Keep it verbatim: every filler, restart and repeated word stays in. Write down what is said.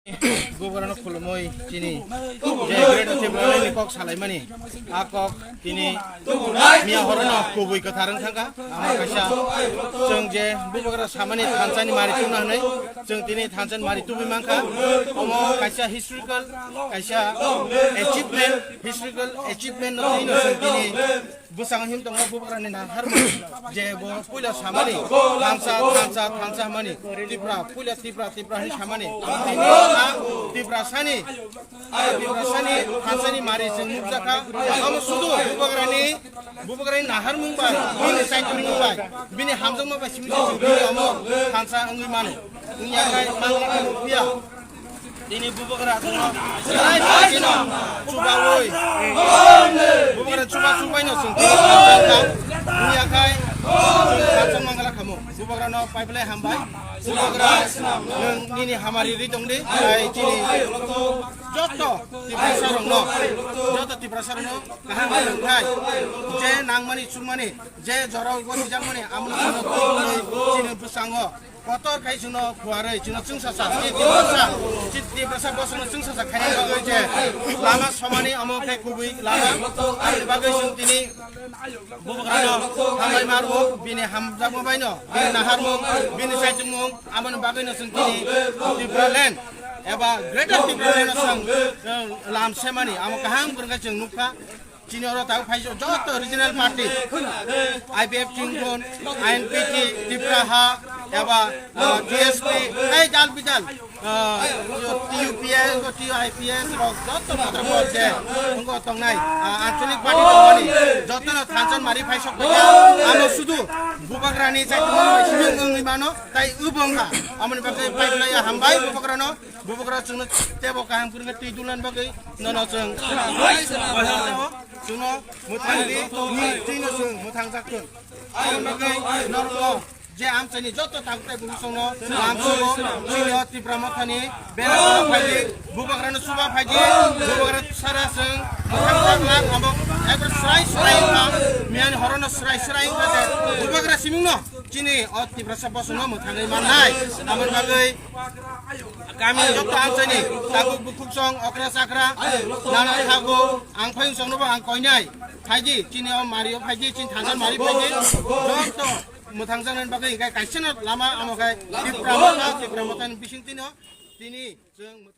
Bubagrano khulumui chini je Greater Tipraland ni kok salaimani, a kok tini miya horono kubui kwthar wng thangkha. Ama kaisa chwng je Bubagra samani thansa ni mari tubuna hwnwi chwng tini thansa ni mari tubui mankha. Omo kaisa historical, kaisa achievement, historical achievement no twi no chwng tini bwskango him tongo Bubagrani nahar je bo puila samani thansa, thansa, thansa hwnmani, Tipra, puila Tipra, Tipra hwnwi samani. Tini a Tiprasani, a Tiprasani thansani mari chwng nukjakha. Omo sudu Bubagrani, Bubagrani naharmung bai, bini saitongmung bai, bini hamjakma bai simi chwng bini omo thansa wngwi mano. Wngya khe mangla khe nukphiya. Tini Bubagra chwngno belai belai kheno chubaui, Bubagra chuba chubaino chwng tini thansa wngkha. Wngya khai chwng thansa mangla khamu. Bubagrano pai belai hambai. Bubagra nwng nini hamari ri tongdi. Ai chini joto Tiprasarokno, joto Tiprasarokno kaham wngthai. Je nangmani chukmani, je jorao bo sijakmani, amoni chini bwskango. Kotor khai chwngno phuarwi chwngno chwngsacha, chi Tiprasa, chi Tiprasa bosongno chwngsacha khaina bagwi je lama somani omo khe kubui lama. Aboni bagwi chwng tini Bubagrano hambai ma rwo, bini hamjakma baino, bini naharmung, bini saitongmung, aboni bagwino chwng tini Tipraland eba Greater Tipraland no chwng, eh, lam semani, amo kaham kwrwngkhe chwng nukha. Chini oro tabuk phai joto regional party, I P F chwng thun, I N P T, Tipra Ha, eba, ah, T S P, ei dal bidal, ah, T U P S, T U I P S rok joto motor bo je wngkha tongnai, ah, anchalik party tongmani jotono thansa ni mari phai sok paikha. Amo sudu Bubagrani chaitongmani bai simi wngwi mano, tai obo wngkha. Amoni bagwi pai belai hambai Bubagrano. Bubagra chwngno tebo kaham kwrwngkhe twi dulna bagwi nono chwng chwngno mwthangdi, twi-, twino chwng mwthangjak thung. Aboni bagwi norokno je amchaini joto tabuk tai bukhuk chwngno lamsogo, chwngno Tipra Mothani bera phaidi, Bubagrano chuba phaidi, Bubagra sara chwng mwthangjak lang, abo ekbar swrai swrai wngkha, miyani horono swrai swrai wngkha je Bubagra simingno chini o Tiprasa bosongno mwthangwi mannai. Aboni bagwi Kami jotto ang sani, tabuk bukhuk song, okra chakra, nana thago, ang phaiyung songno bo ang koinai. Phaidi, chini o mario phaidi, chini thansa mari phaidi. Jotto mwthang jaknani bagwi hinkhe kaisa no lama amo khai Tipra Motha, Tipra Motha ni bising tino, tini chwng